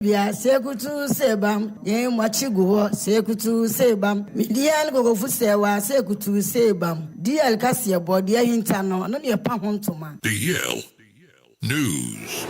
Bia sekutu sebam, yɛn makyi gu hɔ sekutu sebam. Midian kokofu sɛwa sekutu sebam. DL kaseɛ bɔ deɛ hinta no, ɔno ne ɛpa ho ntoma. DL News.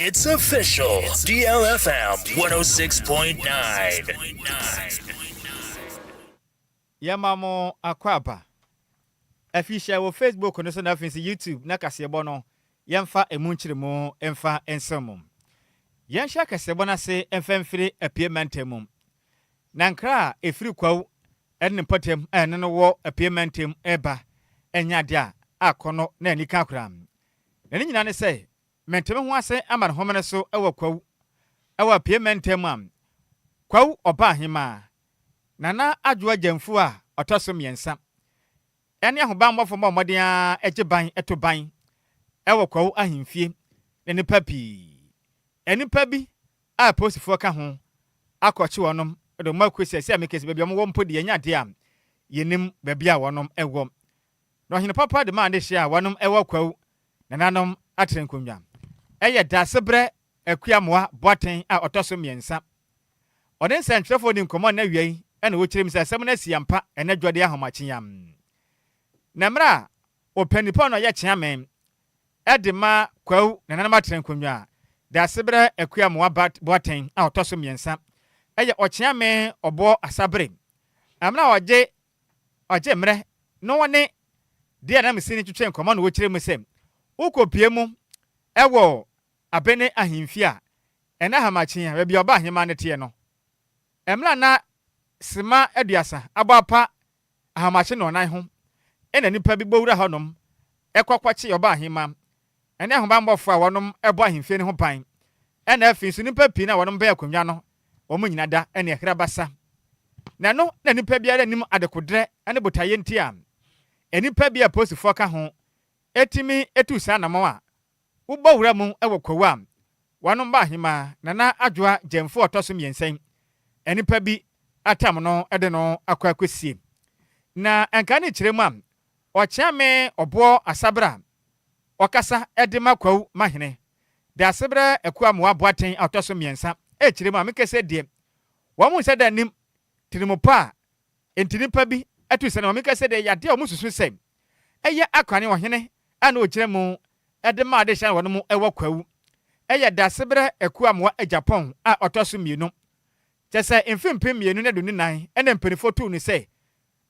It's official. DLFM 106.9. Yɛma mo akwaaba. Afi hyɛ wɔ Facebook no so na afei nso YouTube na kaseɛbɔ no yɛmfa emu nkyerɛmu mfa nsɛm mu. Yɛnhyɛ kaseɛbɔ no ase mfa mfiri Apue mantam mu. Na nkra a ɛfiri Kwawu ne ne mpɔtam a ɛne no wɔ Apue mantam reba nyɛ adeɛ a akɔnnɔ na anika koraa. Na ne nyinaa ne sɛ, mente me ho ase ama ne homene so wɔ Kwawu wɔ Apue mantam a Kwawu Ɔbaahemaa Nana Adwoa Gyamfuo a ɔtɔ so mmiɛnsa ne ahobammɔfo mmɔ mmɔden ara gye ban to ban wɔ Kwawu ahemfie na nnipa pii, nnipa bi a apolisifoɔ ka ho akɔkye wɔnom de wɔn akɔsi sɛ mekɛse baabi a wɔwɔ mpo deɛ ɛnyɛ adeɛ a yɛnim baabi a wɔnom wɔ. Na ɔhene papa de maa adehyeɛ a wɔnom wɔ Kwawu nananom atena nkonnwa. Ɛyɛ Daasebrɛ Akuamoah Boateng a ɔtɔ so mmiɛnsa. Ɔne nsɛntwerɛfoɔ di nkɔmmɔ nnɛ awia yi na ɔkyerɛ mu sɛ asɛm no asi ampa ɛnnɛ dwɔde ahomakye yam. Na mmerɛ a ɔpanipa no a ɔyɛ kyeame de ma Kwawu nananom atena nkonnwa Daasebrɛ Akuamoah Boateng a ɔtɔ so mmiɛnsa yɛ ɔkyeame ɔboɔ asabere. Mmerɛ a ɔgye ɔgye mmerɛ na ɔne deɛ ananmusini twetwe nkɔmmɔ na ɔkyerɛ mu sɛ wokɔpue mu wɔ Abene ahemfie a ɛne Ahamakye a baabi a ɔba ahemaa no teɛ no. Mmerɛ a na sima 30 abɔ apa Ahamakye nnɔnnan ho na nnipa bi bɔ wura hɔnom kɔ kɔkye ɔba ahemaa ne ahobammɔfoɔ a wɔnom bɔ ahemfie no ho ban ɛna afei nso nnipa pii no a wɔnom bɛn akonnwa no wɔn nyina da ne ɛhera basa. Na ɛno na nnipa biara nnim adekoderɛ ne botaeɛ nti a nnipa bi a apolisifoɔ ka ho tumi tuu saa anamɔn a wobɔ wura mu wɔ Kwawu a wɔnom ba ahemaa Nana Adwoa Gyamfo a ɔtɔ so mmiɛnsa yi nnipa bi atam no de no akɔ akɔsie. Na nka ne kyerɛ mu a Ɔkyeame Ɔboɔ Asabere a ɔkasa de ma Kwawu Mahene Daasebrɛ Akuamoah Boateng a ɔtɔ so mmiɛnsa rekyerɛ mu a mekɛsɛ deɛ wɔn nhyɛ da nnim tirimupɔ a enti nnipa bi atu sɛ na mekɛsɛ deɛ yadeɛ a wɔsusu sɛ ɛyɛ akwane ɔhene a na ɔgyina mu de ma adehyɛ na wɔn wɔ Kwawu yɛ Daasebrɛ Akuamoah Agyapong a ɔtɔ so mmienu. Kyerɛ sɛ mfe 2024 na mpanimfoɔ tuu no sɛ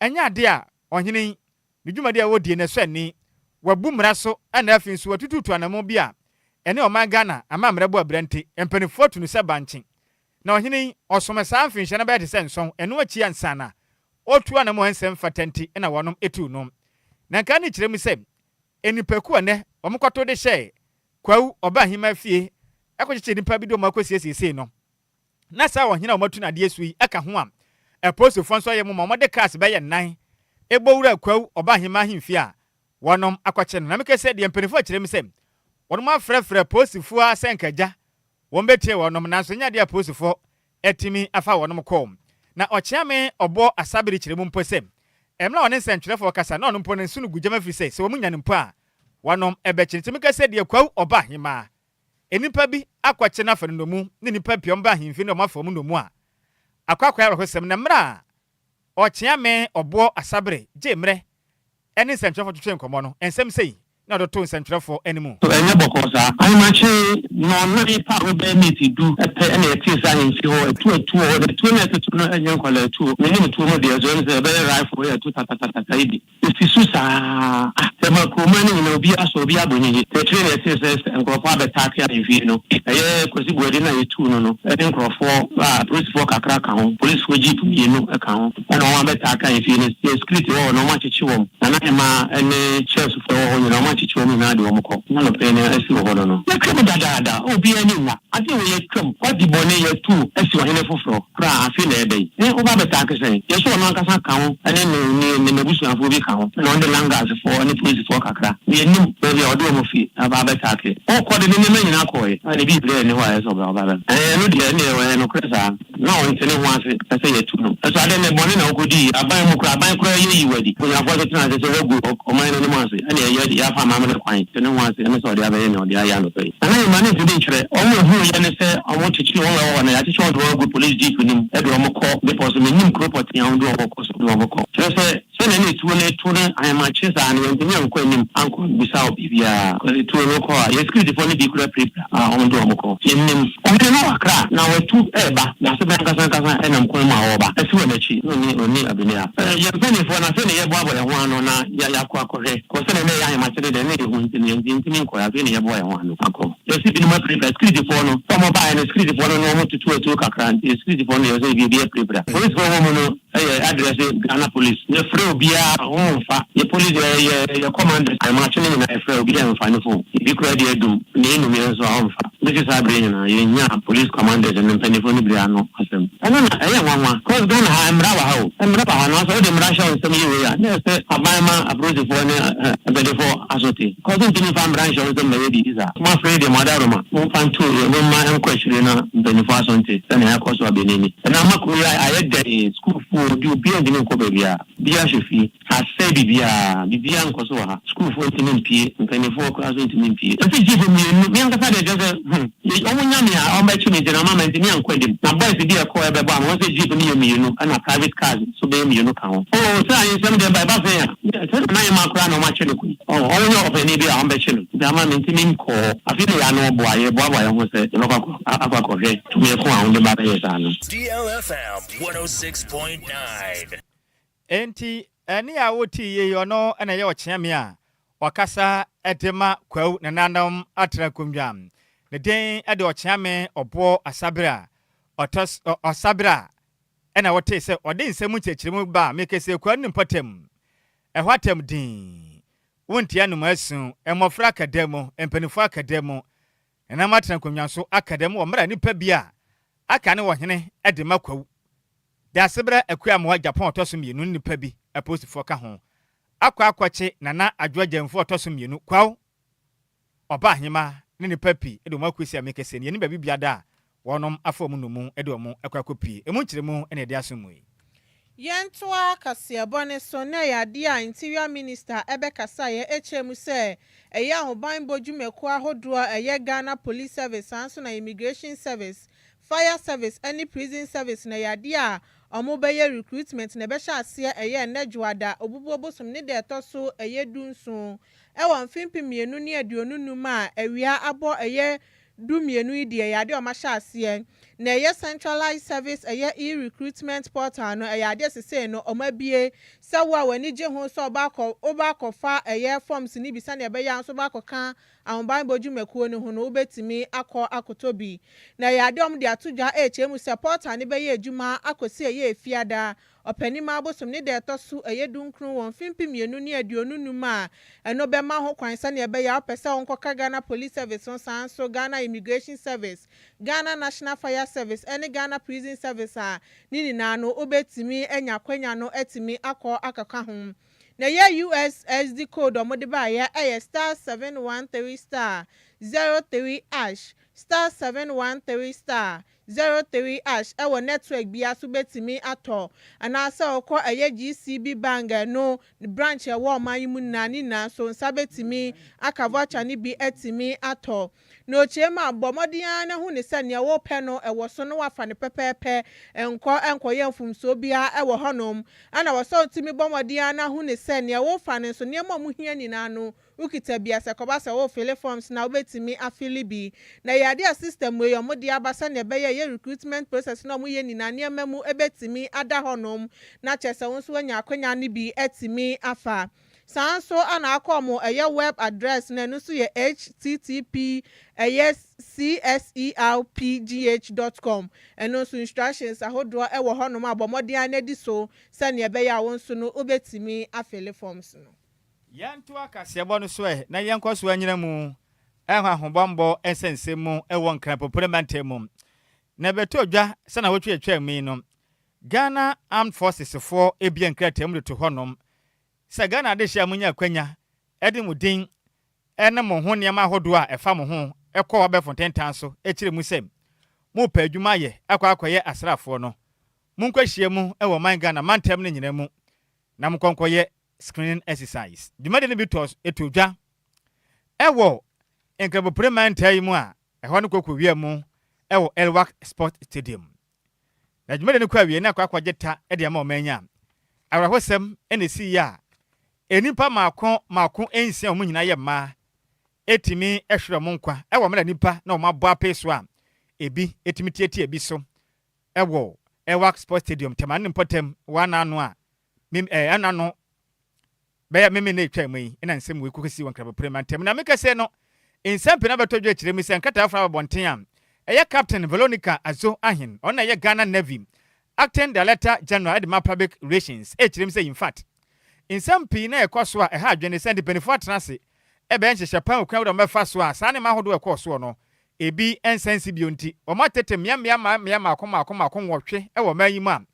ɛnyɛ adeɛ a ɔhene yi ne dwumadi a ɔdie no ɛsɔ ani, wabu mmara so ɛna afei nso watututu anamon bi a ɛne ɔman Ghana amammerɛ bɔ abira nti mpaninfoɔ atu no sɛ bankye. Na ɔhene yi ɔsom saa mfenhyia no bɛyɛ te sɛ nsɔn, ɛno akyi ansa na ɔtu anamon a ɛnsɛ mfata nti na wɔnom tuu no. Na nka ne kyerɛ mu sɛ nnipakuo a nnɛ wɔn kɔto de hyɛɛ Kwawu Ɔbaahemaa fie kɔkyekyere nnipa bi de wɔn akɔsiesie sei no, Na saa ɔhene a wɔatu no adeɛ so yi ka ho a, apolisifoɔ nso ayɛ mu ma wɔde cars bɛyɛ nnan bɔ wuraa Kwawu Ɔbaahemaa ahemfie a wɔnom akɔkye no. Na meka sɛ deɛ mpaninfoɔ kyerɛ me sɛ wɔnom afrɛfrɛ apolisifoɔ ara sɛ nka agya wɔn bɛtie wɔnom nanso ɛnyɛ adeɛ a apolisifoɔ atumi afa wɔnom kɔɔ. Na Ɔkyeame Ɔboɔ Asabere kyerɛ mu mpo sɛ mmerɛ a ɔne nsɛntwerɛfoɔ kasa na ɔno mpo ne nso no gu gyam ɛfiri sɛ sɛ wɔn nya no mpo a wɔnom bɛkye no. Nti meka sɛ deɛ Kwawu Ɔbaahemaa Nnipa bi akɔkye no afa no nnommum ne nnipa pii a wɔba ahemfie ne wɔn afa wɔn nnommum a akɔ akɔyɛ awerɛhosɛm. Na mmerɛ a ɔkyeame ɔboɔ asabere gyee mmerɛ ne nsɛntwerɛfoɔ twetwee nkɔmmɔ no, nsɛm sei na ɔde too nsɛntwerɛfoɔ anim. So ɛnyɛ bɔkɔɔ saa? Ahemakye nnɔnnan pa a bɛyɛ miniti du pɛ na yɛtee sɛ ahemfie hɔ atuo atu wɔ hɔ, na atuo no a ɛtoto no nyɛ nkwadaa atuo. Mennim tuo mu deɛ, so ɛne sɛ ɛbɛyɛ rifle yɛ atu tatatata yi bi. Esi so saa a, sɛ ɛma kuroman no nyinaa obiara sɔ obiara bɔ nyigye. Sɛ akyire na yɛtee sɛ sɛ nkurɔfoɔ abɛtaake ahemfie no, ɛyɛ Kwasi Boadi no a yɛtuu no no ne nkurɔfoɔ a apolisifoɔ kakra ka ho, polisifoɔ jeep mmienu ka ho, ɛna wɔn abɛtaake ahemfie no. Sɛ security wɔ hɔ no, wɔakyekye wɔn. Nana Hemaa ne chefsfoɔ a ɛwɔ hɔ nyinaa, wɔakyekye wɔn nyinaa de wɔn kɔ. Anɔpa yi nea asi wɔ hɔ no no, yɛatwa mu dadaada, obiara ani nna. Ade wei atwam, woadi bɔne, yɛatu wo asi ɔhene foforɔ koraa, afei na ɛreba yi, ne woba abɛtaake sɛn? Yɛ sɛ ɔno ankasa ka ho ne ne ne n'abusuafoɔ bi ka ho, na ɔne Langasfoɔ ne polisifoɔ kakra, na yɛnnim baabi a ɔde wɔn fi aba abɛtaake. Ɔkɔ de ne nneɛma nyinaa kɔeɛ, na ne biribiara nni hɔ a ɛyɛ sɛ ɔba ɔba bɛ. Ɛɛ, ɛno deɛ, ɛnneɛ ɛyɛ nokorɛ saa. Na ɔnte ne ho ase sɛ yɛatu no. Ɛso adɛn nɛ bɔne na wokɔdii? Aban mu koraa, aban koraa yɛ yi wo adi. Abusuafoɔ nso tena ase sɛ woagu ɔman no anim ase. Ɛne ɛyɛ de, yɛafa amammerɛ kwan te ne ho ase ne sɛ ɔde abɛyɛ nea ɔde ayɛ anɔpa yi. Nana Yemma ne ntumi nkyerɛ. Wɔn a ɛhuuiɛ ne sɛ wɔkyekyere wɔn a ɛwɔ hɔ no, yɛakyekyere wɔn de wɔn agu police jeep no mu de wɔn kɔ bepɔ so. Mennim kuro pɔtee a wɔde wɔn kɔ so de wɔn kɔ. Kyerɛ sɛ, Sɛnea na etuo no reto no ahemakye saa no, yɛantumi ankɔ anim ankɔbisa wɔ baabiara. Because etuo no kɔ a, yɛn sikiritifoɔ no bi koraa pirapira a wɔde wɔn kɔ. Yɛnnim. Ɔhene no wɔ Accra, na watu reba. N'asebɛn ankasa ankasa nam kwan mu a ɔreba. Asi wɔ n'akyi, na ɔnni ɔnni Abenea. Yɛn mpanimfoɔ no, afei na yɛreboaboa yɛn ho ano na yɛakɔ akɔhwɛ. Because sɛnea na ɛyɛ ahemakye no deɛ, na ɛyɛ hu nti no, yɛntumi nkɔeɛ. Afei na yɛreboa yɛn ho ano akɔ. Yɛse binom apirapira, sikiritifoɔ no, sɛ wɔbaeɛ no, sikiritifoɔ no ne wɔn tutu atuo kakra nti, sikiritifoɔ no deɛ, wɔsɛ ebi apirapira. Polisifoɔ wɔ mu no, Yɛ address Ghana police yɛ frɛ obiaa ɔmo nfa yɛ police yɛ yɛ yɛ commanders ahemakye no nyinaa yɛ frɛ obiaa nfa ne phone ebi koraa deɛ adum na enum yɛ nso a ɔnfa besi saa bere nyinaa yɛ nyaa police commanders no mpanyinfoɔ no biaa ano asɛm ɛno na ɛyɛ nwanwa cos Ghana ha mmra wɔ ha o mmra wɔ ha nanso wode mmra hyɛ wo nsam yɛ wei a na ɛsɛ aban ma apolisifoɔ ne mpanyinfoɔ aso te. Kɔ so ntumi mfa mmara nhyɛ wo nsam mmɛyɛ biribi saa. Mo afei deɛ mo adaworoma, momfa nto yɛn, momma ɛnkɔ akyire na mpanyimfoɔ aso nte sɛnea ɛrekɔ so abɛn ani. Ɛnna ama kuro yi ayɛ dɛn, sukuufoɔ, deɛ obiara ntumi nkɔ baabiara, obiara hyɛ fie, asɛe biribiara, biribiara nkɔ so wɔ ha, sukuufoɔ ntumi mpue, mpanimfoɔ koraa nso ntumi mpue. Ɛsi jeep mmienu, me ankasa deɛ kyerɛ sɛ, hmm, wɔn nya me a wɔbɛkye me nti na ama mantumi ankɔ anim. Na boys bi a ɛkɔɔ ɛbɛbɔ ama wɔn sɛ jeep no yɛ mmienu ɛnna private cars nso bɛyɛ mmienu ka ho. Oh, sɛ ayensɛm deɛ ɛba, ɛba sɛn a? Sɛ Nana Ahemaa koraa na wɔakyere no kɔ yi. Oh, ɔno nyɛ ɔpanin bi a wɔbɛkye no nti ama mentumi nkɔɔ. Afei na yɛn ano boa, yɛreboaboa yɛn ho sɛ yɛbɛkɔ akɔ akɔ akɔhwɛ tumi ko a wɔde ba bɛyɛ saa no. DLFM 106.9. Enti ɛnne a wote yi, ɔno na ɛyɛ ɔkyeame a ɔkasa de ma Kwawu nananom Atenankonnwa. Ne din de Ɔkyeame Ɔboɔ Asabere a ɔtɔ Ɔsabere a ɛna wotee sɛ ɔde nsɛm mu nkyerɛkyerɛmu ba Mekese Kwawu ne mpɔtam. Ɛhɔ atɛm dinn. Wontie anomaa su, mmofra akada mu, mpanyimfo akada mu, nananom atena nkonnwa so akada mu wɔ mmere a nnipa bi a aka ne ɔhene de ma kwawu. Daasebrɛ Akua Amoah Agyapong a ɔtɔ so mmienu ne nnipa bi, apolisifoɔ ka ho, akɔ akɔkye Nana Adwoa Gyamfo a ɔtɔ so mmienu, Kwawu Ɔbaahemaa ne nnipa pii de wɔn akosi Amekese ne yɛnnim baabi biada a wɔnom afa wɔn nnommum de wɔn akɔ akɔpue. Emu nkyerɛmu na yɛde asom mu yi. Yɛntoa kaseɛbɔ no so, na ɛyɛ adeɛ a Interior Minister bɛkasaeɛ kyerɛɛ mu sɛ ɛyɛ ahobanbɔ dwumakuo ahodoɔ a ɛyɛ Ghana Police Service saa nso na Immigration Service, Fire Service ne Prison Service na ɛyɛ adeɛ a wɔbɛyɛ recruitment na ɛbɛhyɛ aseɛ ɛyɛ nnɛ Dwoada, Obubuo bosom ne da ɛtɔ so ɛyɛ du nson Ɛwɔ mfe 2025 a awia abɔ ɛyɛ du mmienu yi deɛ ɛyɛ adeɛ a wɔahyɛ aseɛ na ɛyɛ centralized service ɛyɛ e-recruitment portal no ɛyɛ adeɛ sesei no wɔabue sɛ wo a w'ani gye ho sɛ wobɛ wobɛ akɔfa ɛyɛ forms no bi sɛdeɛ ɛbɛyɛ a nso wobɛ akɔka ahobanbɔ dwumakuo no ho no wobɛtumi akɔ akɔtɔ bi na ɛyɛ adeɛ a wɔde ato dwa ɛrekyerɛ mu sɛ portal no bɛyɛ adwuma akɔsi ɛyɛ efiada Ɔpɛnima abosom ne da ɛtɔ so ɛyɛ dunkron wɔ mfe 2025 a ɛno bɛma ho kwan sɛnea ɛbɛyɛ a wopɛ sɛ wonkɔka Ghana Police Service ho saa nso Ghana Immigration Service, Ghana National Fire Service ɛne Ghana Prison Service a ne nyinaa no wobɛtumi anya akwanya no atumi akɔ akɔka ho. Na ɛyɛ USSD code a wɔde baeɛ ɛyɛ star 713 star 03 ash star 713 star 03 ash ɛwɔ network biara so wobɛtumi atɔ anaasɛ wokɔ ɛyɛ GCB bank no branch ɛwɔ ɔman yi mu nyinaa ne nyinaa nso nsa bɛtumi aka voucher no bi atumi atɔ. Na ɔkyerɛ mu a bɔ mmɔden ara na hu ne sɛ nea wopɛ no ɛwɔ so na wafa no pɛpɛɛpɛ nkɔ nkɔyɛ mfomsoɔ biara ɛwɔ hɔnom. Ɛna wɔ sɛ wotumi bɔ mmɔden ara na hu ne sɛ nea wofa no nso nneɛma a wɔhia nyinaa no Wokita bi a, sɛ ɛkɔba sɛ worefille forms no a, wobɛtumi afille bi. Na ɛyɛ adeɛ a system wei wɔde aba sɛdeɛ ɛbɛyɛ a ɛyɛ recruitment process no a wɔyɛ nyinaa nneɛma mu bɛtumi ada hɔnom na kyerɛ sɛ wo nso woanya akwanya no bi atumi afa. Saa nso na akɔ wɔn ɛyɛ web address no, ɛno nso yɛ http ɛyɛ cserpgh dot com. Ɛno nso instructions ahodoɔ wɔ hɔnom a bɔ mmɔden ara na di so sɛdeɛ ɛbɛyɛ a wo nso no wobɛtumi afille forms no. Yɛntoa kaseɛbɔ no so ɛ na yɛnkɔ so anyina mu. Ɛho ahobammɔ nsɛnsɛm mu wɔ Nkran Popore mantam mu. Na ɛbɛtɔɔ dwa sɛ nnawɔtwe a atwam yi no, Ghana Armed Forces foɔ abue nkrataa mu de to hɔnom sɛ Ghana adehye a monya akwanya de mo din ne mo ho nneɛma ahodoɔ a ɛfa mo ho kɔ abɛɛfo ntentan so kyerɛ mu sɛ morepɛ adwuma ayɛ akɔ akɔyɛ asraafoɔ no, monkɔhyia mu wɔ ɔman Ghana mantam no nyinaa mu na monkɔ nkɔyɛ screening exercise. Dwumadi no bi tɔ too dwa wɔ Nkrabopre mantam yi mu a ɛhɔ no kɔ kɔwia mu wɔ Elwak Sport Stadium. Na dwumadi no kɔ awiei na akɔ akɔgye ta de ama ɔman yi a awerɛhosɛm na esii a nnipa mmaako mmaako nsia a wɔn nyinaa yɛ mmaa tumi hwere wɔn nkwa wɔ mmerɛ a nnipa na wɔn abɔ apee so a ebi tumi tiatia ebi so wɔ Elwak Sport Stadium Tema ne mpɔtam wɔ anano a mem ɛɛ anano Bɛyɛ Memen a etwaa mu yi na nsɛm wei kɔkɔsii wɔ Nkrabopre mantam. Na mekɛseɛ no, nsɛm pii na abɛtɔ dwa kyerɛ mu sɛ nkrataa foro aba abɔnten a ɛyɛ Captain Veronica Adzo Ahen, ɔno na ɛyɛ Ghana Navy Acting Director General de ma Public Relations, ɛrekyerɛ mu sɛ infact nsɛm pii na ɛkɔ so a ɛha adwene sɛ nti mpaninfoɔ atena ase ɛbɛyɛ nhyehyɛ pa ɔkwan a wɔbɛfa so a saa nneɛma ahodoɔ a ɛkɔɔ soɔ no ebi nsan nsi bio nti wɔatete mmeammea mmeammea mmaako mmaako mmaako nwɔtwe wɔ ɔman yi mu a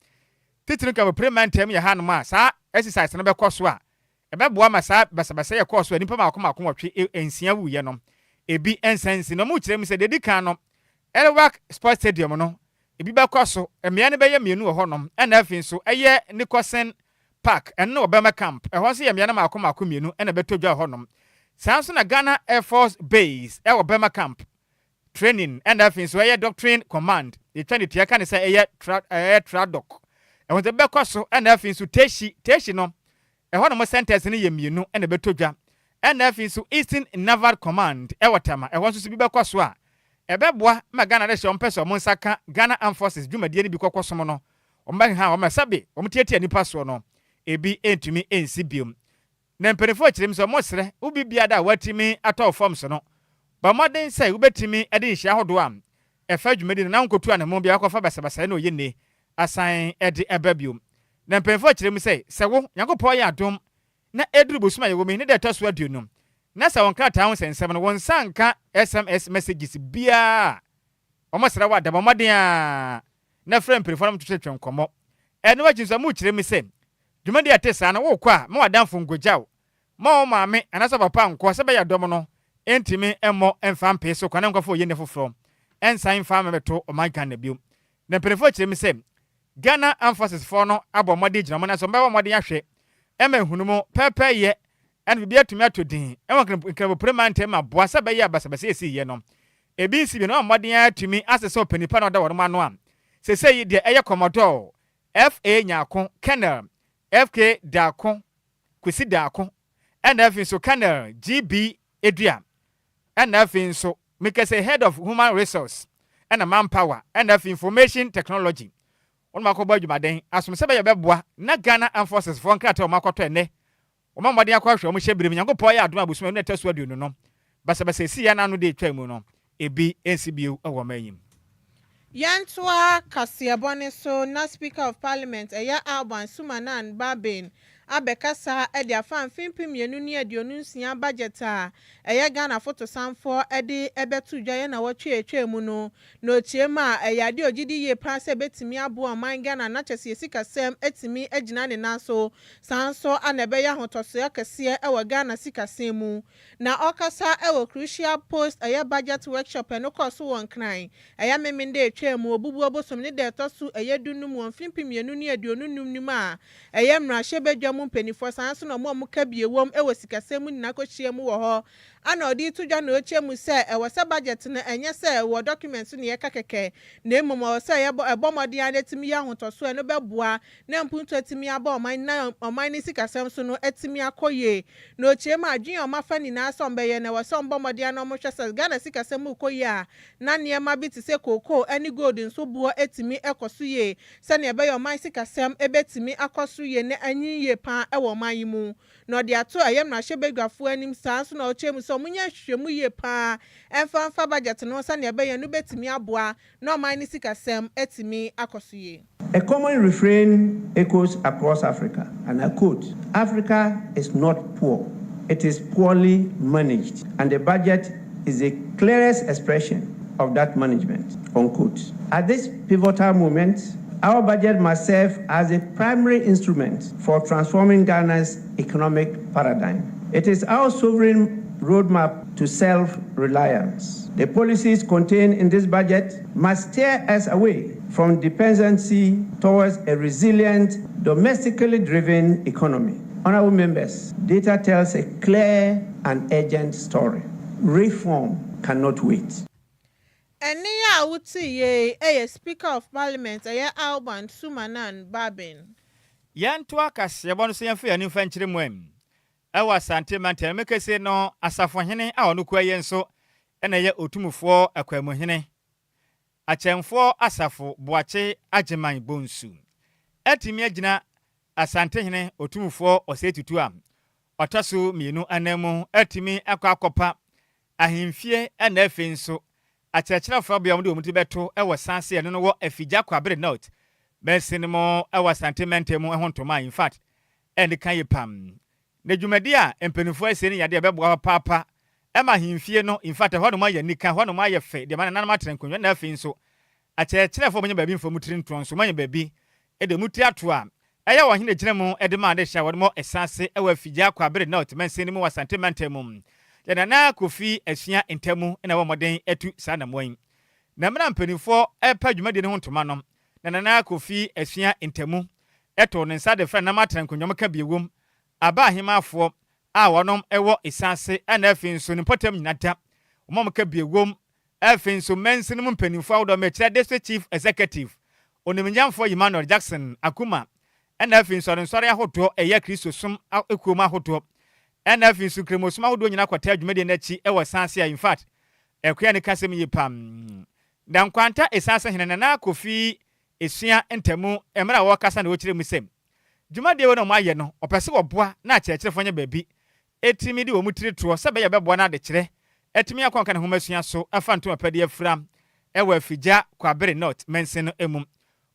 Titiriw Nkabopire mantam yɛ hanom a saa exercise no bɛkɔ so a ɛbɛboa ma saa basabasayɛ a ɛkɔɔ so a nnipa mmaako mmaako nwɔtwe, nsia wuiɛ no, ebi nsan nsi. Na wɔkyerɛ mu sɛ deɛ ɛdi kan no, Elwak Sports Stadium no, ebi bɛkɔ so, mmea no bɛyɛ mmienu wɔ hɔnom, ɛna afei nso ɛyɛ Nicholson Park, ɛno ne Obama Camp, ɛhɔ nso yɛ mmea no mmaako mmaako mmienu na ɛbɛtɔ dwa wɔ hɔnom. Saa nso na Ghana Air Force Base ɛwɔ Burma Camp, Training ɛna afei nso ɛyɛ Doctrine Command, yɛtwa ne tia ka ne sɛ ɛyɛ tra ɛyɛ TRADOC. Ɛho nso bɛkɔ so ɛna afei nso Teshie, Teshie no ɛhɔ nom centers no yɛ mmienu ɛna ɛbɛtɔ dwa. Ɛna afei nso Eastern Naval Command ɛwɔ Tema, ɛhɔ nso so bi bɛkɔ so a ɛbɛboa ma Ghana de hyɛ wɔn pɛ sɛ wɔn nsa ka Ghana Armed Forces dwumadie no bi kɔkɔ som no, wɔn bɛheha wɔn sɛbe wɔn tiatia nnipa soɔ no ebi ntumi nsi biom. Na mpanyimfo kyerɛ mu sɛ wɔsrɛ wo biribiara a woatumi atɔ wo fam so no, bɔ mmɔden sɛ wubetumi de nhyia ahodoɔ a ɛfa dwumadi no na wonkotu anammɔn biara kɔfa basabasayɛ ne oyenni asan de aba bio. Na mpanyimfo kyerɛ mu sɛ, sɛ wo, Nyankopɔn yɛ adom na eduru bosom a yɛwɔ mu yi ne da a ɛtɔ so 20 na sɛ wo nkrataa ho nsɛnsɛm no wo nsa anka sms messages biara a, wɔsrɛ wo a da bɔ mmɔden ara na frɛ mpanyimfo na wɔntwetwe nkɔmmɔ. Ɛno akyi nso wɔkyerɛ mu sɛ Dwumadi a ɛte saa no, worekɔ a, ma w'adamfo nkogya wo. Mma wo maame anaasɛ wo papa nkɔ sɛ ɛbɛyɛ a dɔm no ntumi mmɔ mfa mpee so kwan nkɔfa oyiani foforɔ nsan mfa mmɛto ɔman Ghana bio. Na mpanimfoɔ kyerɛ mu sɛ Ghana Armed Forces foɔ no abɔ mmɔden gyina wɔn nan so, wɔbɛbɔ mmɔden ahwɛ ma nhunumu, pɛɛpɛɛyɛ ne biribi atumi atɔ din wɔ Nkramoprem mantam aboa sɛ ɛbɛyɛ a basabasayɛ a ɛsiiɛ no ebi nsi bio na wɔabɔ mmɔden ara atumi asesa ɔpanin pa no a ɔda wɔn ano a seesei yi deɛ ɛyɛ Commodore FA Nyarko, Colonel FK Darko, Kwesi Darko, ɛna afei nso Colonel GB Edua, ɛna afei nso meka sɛ Head of Human Resource ɛna Manpower, ɛna afei Information Technology. Wɔn akɔbɔ adwumaden asom sɛ bɛyɛ bɛboa na Ghana Armed Forces foɔ nkrataa a wɔn akɔtɔ ɛnnɛ Wɔmmɔ mmɔden akɔhwɛ wɔn hyɛberɛ mu. Nyankopɔn ayɛ adom a bosome no da ɛtɔ so 20 no, basabasa a ɛsii ano de retwaa mu no, ebi nsi bio wɔ ɔman yi mu. Yɛntoa kaseɛbɔ no so na Speaker of Parliament ɛyɛ Alban Sumanan Bagbin abɛkasa de afa mfe 2026 budget a ɛyɛ Ghana fotosanfoɔ de bɛto dwa yɛ nawɔtwe a ɛtwaa mu no. Na ɔkyerɛ mu a ɛyɛ adeɛ a ɔgye di yie paa sɛ ɛbɛtumi aboa ɔman Ghana na kyerɛ sɛ yɛ sikasɛm atumi agyina ne nan so. Saa nso na ɛbɛyɛ ahotɔsoɔ kɛseɛ wɔ Ghana sikasɛm mu. Na ɔrekasa wɔ Crucial Post ɛyɛ Budget Workshop ɛno kɔɔ so wɔ Nkran ɛyɛ Memenda a ɛtwaa mu, Obubuo bosom ne da ɛtɔ so ɛyɛ du num wɔ mfe 2025 no mu a ɛyɛ mmarahyɛbadwa mu mpaninfoɔ saa nso na wɔn a wɔka bie wɔm wɔ sikasɛm mu nyinaa kɔhyia mu wɔ hɔ Ana ɔde reto dwa na ɔrekyerɛ mu sɛ ɛwɔ sɛ budget no ɛnyɛ sɛ ɛwɔ document so na yɛka kɛkɛ na mmom ɛwɔ sɛ yɛbɔ ɛbɔ mmɔden ara na ɛtumi yɛ ahotɔsoɔ a ɛno bɛboa na mpuntuo atumi aba ɔman na ɔman no sikasɛm so no atumi akɔ yie. Na ɔkyerɛ mu a adwene a wɔafa nyinaa sɛ wɔbɛyɛ no ɛwɔ sɛ wɔbɔ mmɔden ara na wɔhwɛ sɛ Ghana sikasɛm mu rekɔ yie a na nneɛma bi te sɛ kookoo ne gold nso boɔ atumi kɔ so yie sɛdeɛ ɛbɛyɛ ɔman sikasɛm bɛtumi akɔ soro yie na anyin yie pa ara wɔ ɔman yi mu. Na ɔde ato ɛyɛ mmarahyɛbadwafoɔ anim saa ara nso na ɔkyerɛ mu sɛ wɔnyɛ nhwehwɛmu yie pa ara mfa mfa budget no ho sɛdeɛ ɛbɛyɛ no bɛtumi aboa na ɔman no sikasɛm atumi akɔ so yie. A common refrain echoes across Africa, and I quote, Africa is not poor, it is poorly managed, and the budget is the clearest expression of that management. Unquote. At this pivotal moment, our budget must serve as a primary instrument for transforming Ghana's economic paradigm. It is our sovereign roadmap to self reliance. The policies contained in this budget must steer us away from dependency towards a resilient, domestically driven economy. Honorable members, data tells a clear and urgent story. Reform cannot wait. Ɛnne a wote yie yɛ Speaker of Parliament, ɛyɛ Alban Sumana Bagbin. Yɛnto akaseɛbɔ no so, yɛmfa yɛn mfa nkyerɛ mu am ɛwɔ Asante mantam mu kɛse no. Asafohene a ɔno kua yɛ nso ɛna ɛyɛ Otumfoɔ Akwamuhene Akyɛnfoɔ Asafo Boakye Agyeman Bonsu atumi agyina Asantehene Otumfoɔ Osei Tutu a ɔtɔ so mmienu anan mu atumi akɔ akɔpa ahemfie, ɛna afei nso akyerɛkyerɛfoɔ bea wɔde wɔn ti bɛto ɛwɔ sanse ɛno no wɔ Afigya Kwabere North bɛnsi no mu ɛwɔ Asante mantam mu ɛho ntoma. In fact, ɛne ka yɛ pam na dwumadi a mpanimfoɔ asie no yadeɛ ɛbɛboa papaapa ɛma ahemfie no. In fact, ɛhɔ nom ayɛ nika, ɛhɔ nom ayɛ fɛ deɛ ma nananom atena nkonnwa, na afei nso akyerɛkyerɛfoɔ manya baabi mfa mu tiri ntoɔ nso manya baabi ɛde mu tiri ato a ɛyɛ wɔn hene gyina mu ɛde ma ade hyɛ a wɔde mɔ ɛsan ɛwɔ Afigya Kwabere North mansin no mu wɔ Asante mantam mu. Yɛ Nana Kofi Asua Ntamu na ɛwɔ mmɔden atu saa namoa yi na mmerɛ mpanimfoɔ ɛpɛ dwumadie no ho ntoma no, na Nana Kofi Asua Ntamu ɛto ne nsa de frɛ nam atena nkonnwa ka bi ewom aba ahemafoɔ a wɔnom ɛwɔ esanse, ɛna afei nso ne mpɔtam nyina da wɔn a wɔka bi ewom. Afei nso mansin mu mpanimfoɔ ahodoɔ, mɛkyerɛ District Chief Executive Onimnyamfoɔ Emmanuel Jackson Akuma, ɛna afei nso nsɔre ahodoɔ, ɛyɛ Kristo som ekuom ahodoɔ, ɛna afei nso kremosom ahodoɔ nyinaa kɔta dwumadie n'akyi ɛwɔ sanse a in fact ɛkoya ne kasɛm yie pam. Na Nkwanta Esanse hene Nana Kofi Esua Ntamu, mmerɛ a wɔrekasa na wɔkyerɛ mu sɛ dwumadie wɔ na wɔn ayɛ no, ɔpɛ sɛ wɔboa na akyerɛkyerɛfoɔ nyɛ baabi etimi de wɔn tiri toɔ sɛ bɛyɛ bɛboa no adekyerɛ ɛtumi akɔnka ne ho masua so afa ntoma pɛdeɛ afira ɛwɔ Afigya Kwabere North mansin no mu.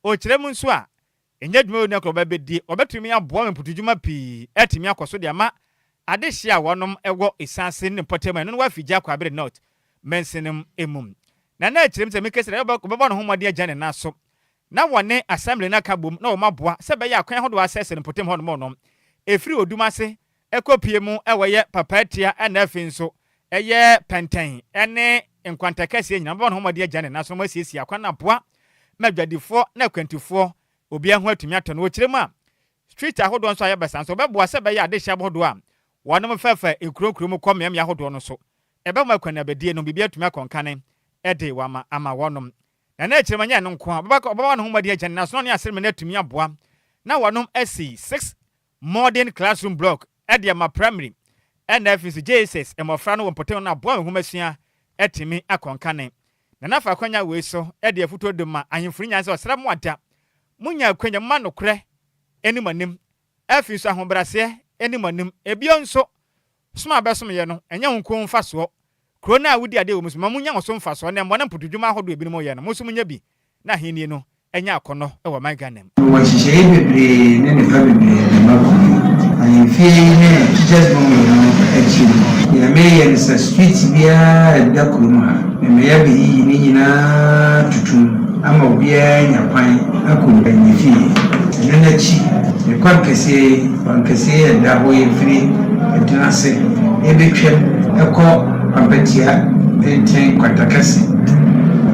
Ɔkyerɛ mu nso a ɛnyɛ dwuma wɔ nua bɛbɛdie, ɔbɛtumi aboa ma mpotudwuma pii ɛtumi akɔ so de ama adehyɛ a wɔnom ɛwɔ Esanse ne mpɔtam a ɛno no wɔ Afigya Kwabere North mansin no mu. Na na akyerɛ mu sɛ mekɛsɛ dɛ ɔbɛbɔ ne ho mmɔden agya ne nan so na wɔne assembly no aka bom na wɔn aboa sɛ bɛyɛ akwan ahodoɔ asɛsɛ no mpɔtam hɔ nom no ɛfiri Odum ase ɛkɔ pie mu ɛwɔ yɛ Papatia, ɛna afei nso ɛyɛ Pɛntɛn ɛne Nkwanta kɛseɛ nyinaa, bɛbɔ ne ho mmɔden agya ne nan so na wɔasiesie akwan no aboa ma adwadifoɔ na akwantufoɔ obiara ho atumi atɔ no. Wɔkyerɛ mu a street ahodoɔ nso a yɛbɛsa nso wɔbɛboa sɛ bɛyɛ adehyɛ ahodoɔ a wɔnom fɛfɛ nkuro nkuro mu kɔ mmeammea ahodoɔ no so ɛbɛma akwanabadie no biribi atumi akɔnkane ɛde wama ama wɔnom. Na na akyerɛ mu nyɛ no nko a ɔbɛba ne ho mmɔden agya ne nan so na ɔne asɛm no atumi aboa na wɔnom asi six modern classroom block ɛde ama primary ɛna afei nso JSS mmɔfra no wɔ mpɔtam no aboa wɔn nhomasua atumi akɔnkane. Na nafa akwanya wei so ɛde afutuo de ma ahemfo no nyinaa sɛ ɔsrɛ mo ada monya akwanya mma nokorɛ anim anim, afei nso ahobrɛaseɛ anim anim. Ebio nso som a bɛsomyɛ no ɛnyɛ ho nko mfasoɔ, kuro no a wodi adeɛ wɔ mu so ma munya wo so mfasoɔ na mmɔ ne mpotodwuma ahodoɔ ebinom yɛ no, mo nso munya bi na ahenni no ɛnyɛ akɔnnɔ ɛwɔ man Ghana mu. Wɔ nhyehyɛeɛ bebree ne nnepa bebree de ma kuro ahemfie yi ne teachers bungalow no akyi no, deɛ meyɛ no sɛ street biara ɛda kurom ha, memeyɛ bɛyiyi ne nyinaa tutum ama obiara nya kwan akɔ ne fie. Ɛno n'akyi, ne kwan kɛseɛ yi, kwan kɛseɛ yi ɛda hɔ yɛ firi ɛdena ase ɛbɛtwam ɛkɔ Pampatia nkyɛn Kwantakɛse,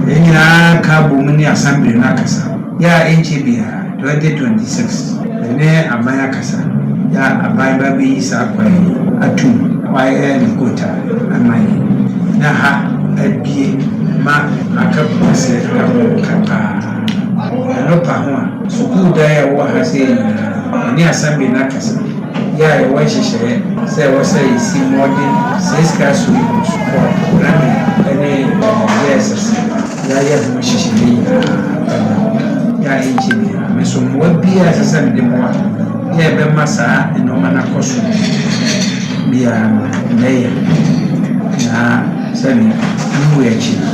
yɛn nyinaa ka bɔ mu ne assembly no akasa yɛ a ɛnkyɛ biara 2026 ɛne aban akasa yɛ a aban ba bɛyi saa kwan yi atum, wayɛ ne kota ama yɛn na ha abie ma aka kɛse ka paa. Ɛno pa ho a, sukuu dan a ɛwɔ ha sɛ nyinaa, ɛne assembly no akasa yɛ a yɛwɔ nhyehyɛeɛ sɛ ɛwɔ sɛ yɛsi modern six classrooms for primary ɛne JSS. Yɛayɛ ho nhyehyɛeɛ nyinaa ɛda yɛ a ɛnkyɛ biara me nso mmoa biara ɛsɛ sɛ mede boa yɛ ɛbɛma saa nneɛma no akɔ so biara no mɛyɛ. Na sɛnea mewu akyi no,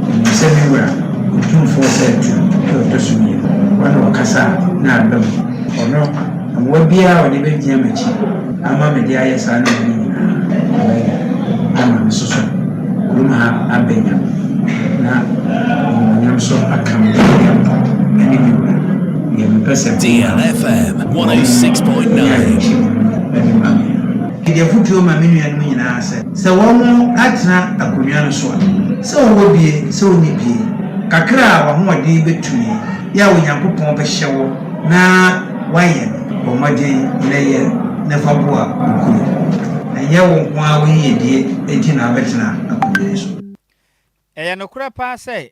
menim sɛ me wura Otumfoɔ sɛ atu na ɔtɔ so mmienu wɔne ɔkasa a na aba mu. Ɔno mmoa biara a ɔde bɛgyina m'akyi ama mede ayɛ saa nneɛma no nyinaa, ɔbɛyɛ ama me soso. Kurom ha abɛ Nyame na animuonyam nso aka me Nyankopɔn ne me Wura. Deɛ mepɛ sɛ kurom ha DLFM wɔn yɛ 106.9. awerɛhyɛmu de ma me. Mede afotuo ma me nuanom nyinaa sɛ, sɛ wɔatena akonnwa no so a, sɛ wɔwɔ bie, sɛ wɔnni bie, kakra a w'ahoɔden bɛtumi yɛ a Onyankopɔn bɛhyɛ wo na woayɛ no, bɔ mmɔden na yɛ na fa boa wo kuro. Ɛnyɛ wo nko ara wo yiyedie nti na wobɛtena akonnwa yi so. Ɛyɛ nokorɛ paa sɛ,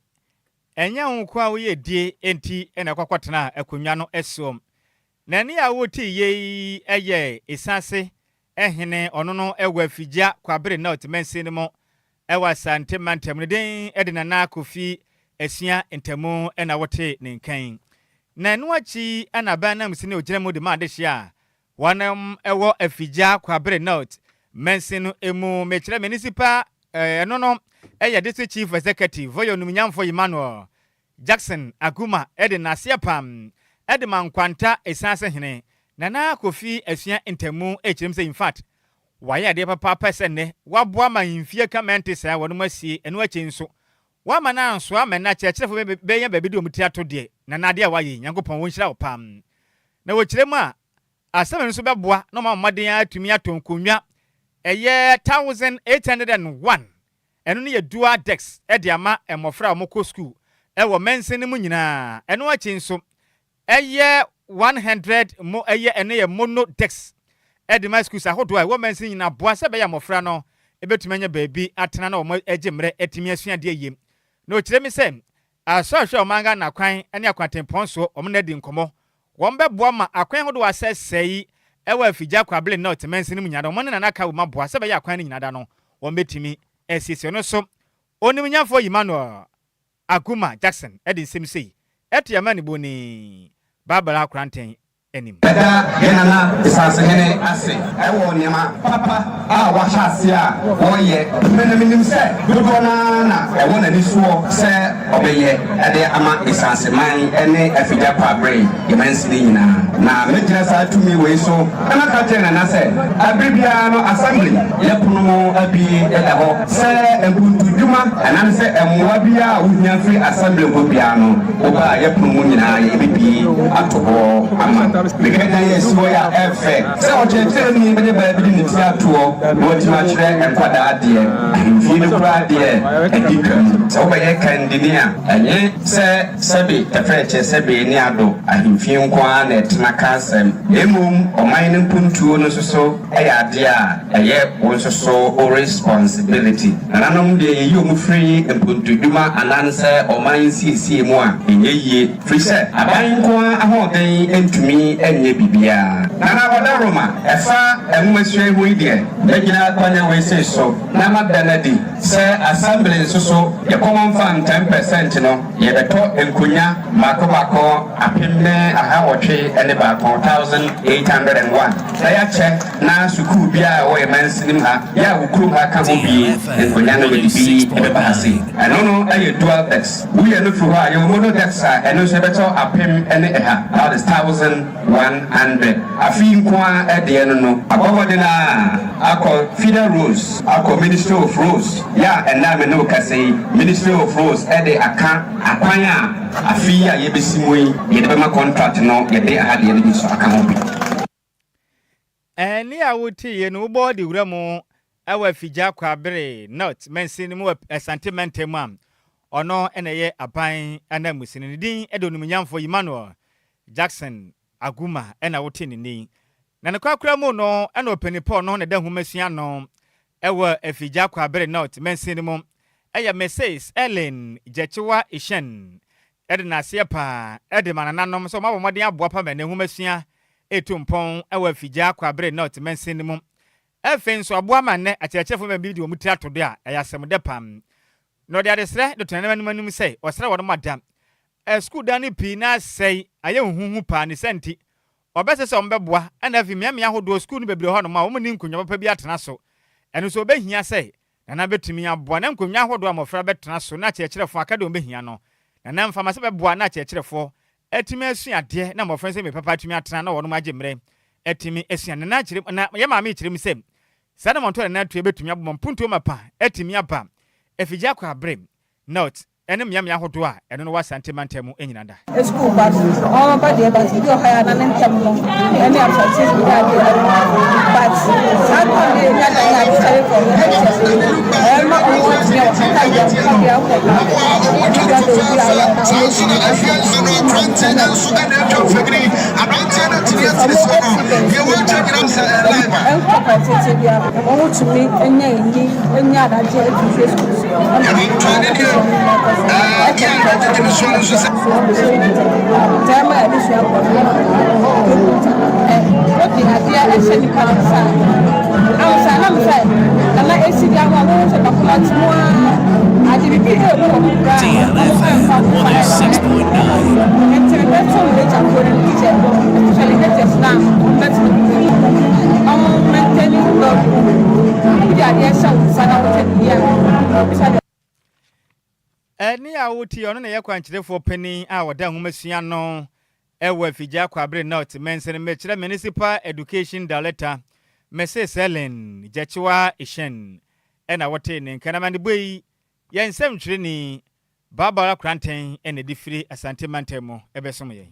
ɛnyɛ wo nko ara wo yiedie nti na wokɔkɔtenaa akonnwa no soɔ. Na ɛnne a wotee yei yɛ Esaase hene, ɔno no wɔ Afigya Kwabere North mansin no mu wɔ Asante mantam. Ne din de Nana Kofi Asua Ntamu na wotee ne nka yi. Na ɛno akyi na aban nanmusini a ɔgyina mu de ma adehyeɛ a wɔn wɔ Afigya Kwabere North mansin no mu, mekyerɛ Municipal, ɛno no yɛ District Chief Executive, ɔyɛ Onumnyamfo Emmanuel Jackson Aguma de n'aseɛ pam de ma Nkwanta Esaase hene Nana Kofi Asua Ntamu rekyerɛ mu sɛ infact wayɛ adeɛ papaapa sɛ nnɛ waboa ma ahemfie ka mɛnte saa wɔnom asie ɛno akyi nso wama no ansoa ma nnɛ akyerɛkyerɛfoɔ bɛnya baabi de wɔn ti ato deɛ Nana adeɛ a wayɛ yi Nyankopɔn wɔnhyira wo paa na wɔkyerɛ mu a asɛm no nso bɛboa na wɔama mmɔden atumi atɔ nkonnwa ɛyɛ 1801 Ɛno no yɛ dual desk de ama mmɔfra a wɔkɔ sukuu wɔ mansin no mu nyinaa. Ɛno akyi nso, ɛyɛ 100 mo ɛyɛ ɛno yɛ mono desk de ma schools ahodoɔ a ɛwɔ mansin nyinaa boa sɛ ɛbɛyɛ a mmɔfra no bɛtumi anya baabi atena na wɔagye mmerɛ atumi asua adeɛ yie. Na ɔkyerɛ mi sɛ Asɔrehwɛ a ɔman Ghana akwan ne akwantempɔn soɔ wɔn na adi nkɔmmɔ. Wɔn bɛboa ma akwan ahodoɔ a asɛesɛe wɔ Afigya Kwabele North mansin no mu nyinaa da wɔn ne Nana Kawuma boa sɛ ɛbɛyɛ akwan no nyinaa da no wɔn bɛtumi asiesie. Ɔno nso Onimnyafoɔ Emmanuel Aguma Jackson de nsɛm sei to yɛn amanibɔni Barbara Koranteng anim. Yɛda yɛn Nana Esaasehene ase wɔ nneɛma papa a wahyɛ aseɛ a ɔreyɛ na menim sɛ dodoɔ no ara na ɛwɔ n'ani soɔ sɛ ɔbɛyɛ de ama Esaaseman ne Afigya Kwabre yɛn mansini nyinaa. Na mɛgyina saa tumi wei so na maka akyerɛ Nana sɛ bere biara no Assembly yɛ pono mu abue da hɔ sɛ mpuntudwuma anaasɛ mmoa biara a wohia firi Assembly hɔ biara no woba a yɛ pono mu nyinaa yɛbɛbue ato hɔ ama. Mehwɛ dan a ɛsi hɔ yi a ɛfɛ sɛ ɔkyerɛkyerɛni bɛnya baabi de ne ti atoɔ na watumi akyerɛ nkwadaa adeɛ. Ahemfie no koraa deɛ adi twam. Sɛ wobɛyɛ kandini a, ɛnye sɛ sɛbe tɛfrɛkyɛ sɛbe ne ado ahemfie nko ara na ɛtena ka asɛm, na mmom ɔman no mpuntuo no nso so yɛ adeɛ a ɛyɛ wo nso so wo responsibility. Nananom deɛ yɛyi wɔn firi mpuntudwuma anansɛ ɔman nsiesie mu a, ɛnyɛ yie. Firi sɛ aban nko ara ahoɔden ntumi nyɛ biribiara. Nana Ɔdaroma, ɛfa nwomasua yi ho yi deɛ, mɛgyina akwannya wei sei so na mada no adi sɛ Assembly nso so yɛ common fund 10% no, yɛbɛtɔ nkonnwa mmaako mmaako 1801, 1,801, na yɛakyɛ na sukuu biara a ɛwɔ yɛn mansinim ha, yɛ a wo kurom ha ka ho bi, nkonnwa no yɛde bi bɛba ha sei. Ɛno no yɛ dual desk. Woyɛ no firi hɔ a, yɛwɔ mono desk a ɛno nso ɛbɛtɔ 1100, that is 1,100. Afe yi nko ara deɛ no no, abɔ mmɔden ara akɔ feeder roads, akɔ Ministry of Roads, yɛ a ɛnnɛ a me ne wo kasa yi, Ministry of Roads de aka akwan a afe yi a yɛbɛsi mu yi yɛde bɛma contract no, yɛde aha deɛ no bi nso aka ho bi. Ɛnne a woteeɛ no wobɔ de wura mu wɔ Afigya Kwabere North mansin no mu wɔ Asante mantam mu a ɔno na ɛyɛ aban ananmusini. Ne din de Onimnyamfoɔ Emmanuel Jackson Aguma na wote ne nne yi. Na ne korakora mu no na ɔpanin pa ɔno na ɛda nhomasua ano wɔ Afigya Kwabere North mansin no mu yɛ Mrs. Ellen Gyakyewa Ishen de n'aseɛ pa de ma nananom sɛ wɔabɔ mmɔden aboa pa ma ɛnnɛ nhomasua retu mpɔn wɔ Afigya Kwabere North mansin no mu. Afei nso aboa ma nnɛ akyerɛkyerɛfo ma bi de wɔn tiri ato do a ɛyɛ asɛmdɛ pa. Na ɔde adesrɛ de to nananom anim sɛ ɔsrɛ wɔn ma da sukuu dan no pii na asɛe ayɛ huhuhu paa ne saa nti ɔbɛsɛ sɛ wɔbɛboa ɛna afei mmeammea ahodoɔ sukuu no bebree hɔ nom a wɔn nni nkonnwa papa bi atena so ɛno nso ɔbɛhia sɛ Nana bɛtumi aboa na nkonnwa ahodoɔ a mmɔfra bɛtena so na akyerɛkyerɛfoɔ aka deɛ wɔbɛhia no. Nana mfa ma sɛ bɛboa na akyerɛkyerɛfoɔ atumi asua adeɛ na mmɔfra nso mmere papa atumi atena na wɔnom agye mmerɛ atumi asua. Nana kyerɛ mu, na yɛ maame kyerɛ mu sɛ saa na mɔntɔ Nana tua bɛtumi abɔ ma mpuntuo mapa atumi aba. Afigya Kwabre North ne mmeammea ahodoɔ a ɛno no wɔ Asante mantam mu nyina da. Sukuu ba no ɔba deɛ, but ebi wɔ hɔ a na ne ntɛm no ɛne absentee bi adeɛ, but saa time deɛ yɛnya dan a especially for teachers no, ɛma ɔmo atumi a wɔn time deɛ ɔmo deɛ akɔ no ɛne bi abɛ obi a yɛ na ɔmo etumi ahwɛ ɔmo esi bɛn ɛnkɔ pɔtete bi a ɔmo tumi nya ani nya adagye efi fie sukuu so ɛma ɛkyɛ nti ɛma adesua kɔ so. Wode adeɛ ɛhyɛ nipa ne nsa a ansa na sɛ nana esi di ama wɔn sɛ bakoma ti mu a ade bibi emu wɔ mu koraa. DLFM 106.9. Nti bɛtɔ mu ekya kuro no teacher, especially teachers, na ɔmbɛtumi ɔmo maintaining love. Wode adeɛ hyɛ wo nsa na wohwɛ ne yie a obisa deɛ. Ɛne a wotie ɔno na ɛyɛ kwankyerɛfoɔ panin a wɔda nwomasua no ɛwɔ Afigya Kwabre North mansini, mekyerɛ Municipal Education Director, Mrs Helen Gyakyewa Ehyɛn, ɛna wɔte ne nka. Na manebɔ yi yɛn nsɛmtwerɛni Barbara Kranten ɛna de firi Asante mantam mu ɛbɛsom yɛn.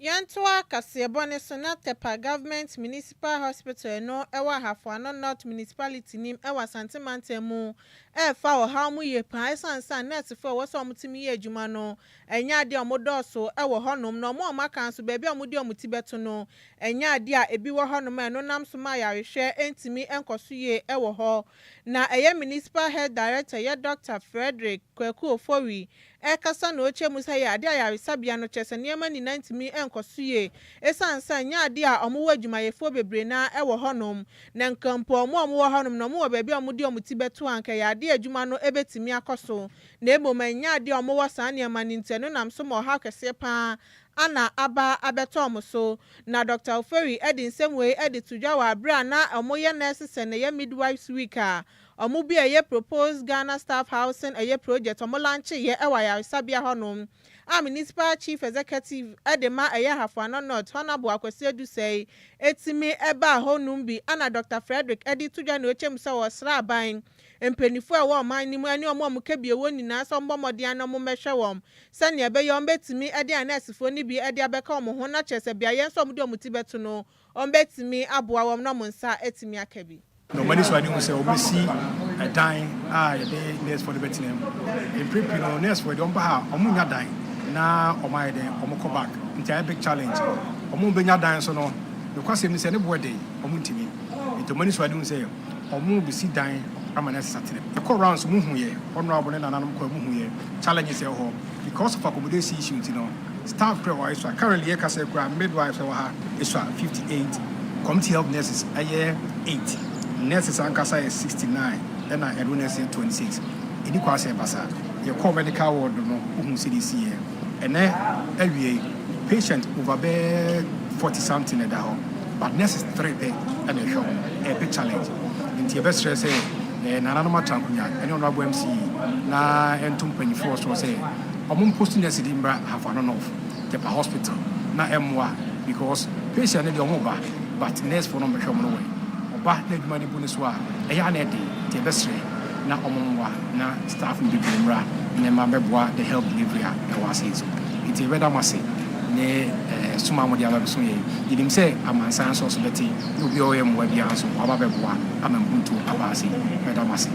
Yɛntoa kaseɛbɔ ne so na Tepa Government Municipal Hospital no ɛwɔ Ahafo North Municipality nim ɛwɔ Asante mantam mu ɛɛfa ɔhaw mu yie paa, ɛsiane sɛ nɛɛsefoɔ a ɛwɔ sɛ ɔmotumi yɛ adwuma no ɛnyɛ adeɛ a ɔmo dɔɔso ɛwɔ hɔnom, na ɔmo a ɔmo aka nso, baabi a ɔmo de ɔmo ti bɛto no ɛnyɛ adeɛ a ebi wɔ hɔnom a ɛno nam so ma ayarehwɛ ɛntumi ɛnkɔ so yie ɛwɔ hɔ. Na ɛyɛ Municipal Health Director yɛ Dr Frederick Kwaku Ofori ɛkasa na ɔkyerɛ mu sɛ yɛ adeɛ a ayaresabea no kyerɛ sɛ nneɛma nyinaa ntumi nkɔ so yie, ɛsiane sɛ nyɛ adeɛ a ɔmo wɔ adwumayɛfoɔ bebree na ɛwɔ hɔnom, na nkampo ɔmo a ɔmo wɔ hɔnom na ɔmo wɔ baabi a ɔmo de ɔmo ti bɛto a nka yɛ adeɛ adwuma no ɛbɛtumi akɔ so, na mmom ɛnyɛ adeɛ a ɔmo wɔ saa nneɛma no nti ɛno nam so ma ɔhaw kɛseɛ paa ana aba abɛtɔ ɔmo so. Na Dr Ofori ɛde nsɛm wei ɛde to dwa wɔ abere a na ɔmo yɛ Nurses and ɛyɛ Midwives Week a ɔmo bi a ɛyɛ proposed Ghana Staff Housing ɛyɛ project ɔmo launch yɛ ɛwɔ ayaresabea hɔnom a Municipal Chief Executive ɛde ma ɛyɛ Ahafo North, Honourable Akwasi Adusɛi, etimi ɛbaa hɔnom bi. Ana Dr Frederick ɛde to dwa na okyɛm sɛ wɔsra aban mpanimfoɔ a ɛwɔ ɔman no mu ɛne ɔmo a ɔmo ka bie wɔ nyinaa sɛ ɔmbɔ mmɔden ano ɔmo mmɛhwɛ wɔn sɛnea ɛbɛyɛ ɔmo bɛtumi ɛde anɛɛsefoɔ no bi ɛde abɛka ɔmo ho, na kyerɛ sɛ beaeɛ nso ɔmo de ɔmo ti bɛto no, ɔmo bɛtumi aboa wɔn na ɔmo nsa ɛtumi aka bi. Na ɔmo ani so ade hu sɛ ɔbɛsi ɛdan a yɛde nursefoɔ no bɛtena mu. Mpere pii no, nursefoɔ deɛ, ɔmo ba ha, ɔmo nya dan na ɔmo ayɛ dɛn, ɔmo kɔ back, nti ayɛ big challenge. Ɔmo bɛnya dan so no, nokwasɛm ni sɛ ne boɔ den, ɔmo ntumi, nti ɔmo ani so ade hu sɛ ɔmo bɛsi dan ama nurses atena mu. Ɛkɔ rounds mu hu yɛ honourable ne nananom kɔ mu hu yɛ challenges ɛwɔ hɔ because of accommodation issue. Nti no staff kura wɔ esua, currently yɛ kasa kura midwives ɛwɔ ha esua 58, community health nurses ɛyɛ 8, nurses ankasa yɛ 69, ɛna ɛdo nurses yɛ 26. Ɛni kwan sɛ ɛba saa. Yɛkɔ medical ward no, wohu sɛ de si yɛ ɛnɛ awie, patient over bɛɛ 40 something ɛda hɔ, but nurses 3 pɛ ɛna ɛhwɛ wɔn. Ɛyɛ big challenge, nti yɛbɛsrɛ sɛ nananom atrankonya ɛne honourable MC na ɛnto mpanyinfoɔ soɔ sɛ ɔmo mpost nurse de mbra Ahafo North Tepa Hospital na ɛmmoa, because patient no deɛ ɔmo ba, but nurse foɔ no mbɛhwɛ ɔmo no wɔ ɔba na adwuma no bu ne so a ɛyɛ ana ɛden, nti yɛbɛsrɛ na ɔmo mmoa na staff no bebree mmra na ɛma bɛboa the health delivery a ɛwɔ ase yi so. Nti yɛbɛda mo ase ne soma a mode aba bɛso yɛn. Yɛnim sɛ amansan nso so bɛte na obi a ɔyɛ mmoa biara nso waba bɛboa ama mpuntuo aba ase. Bɛda mo ase.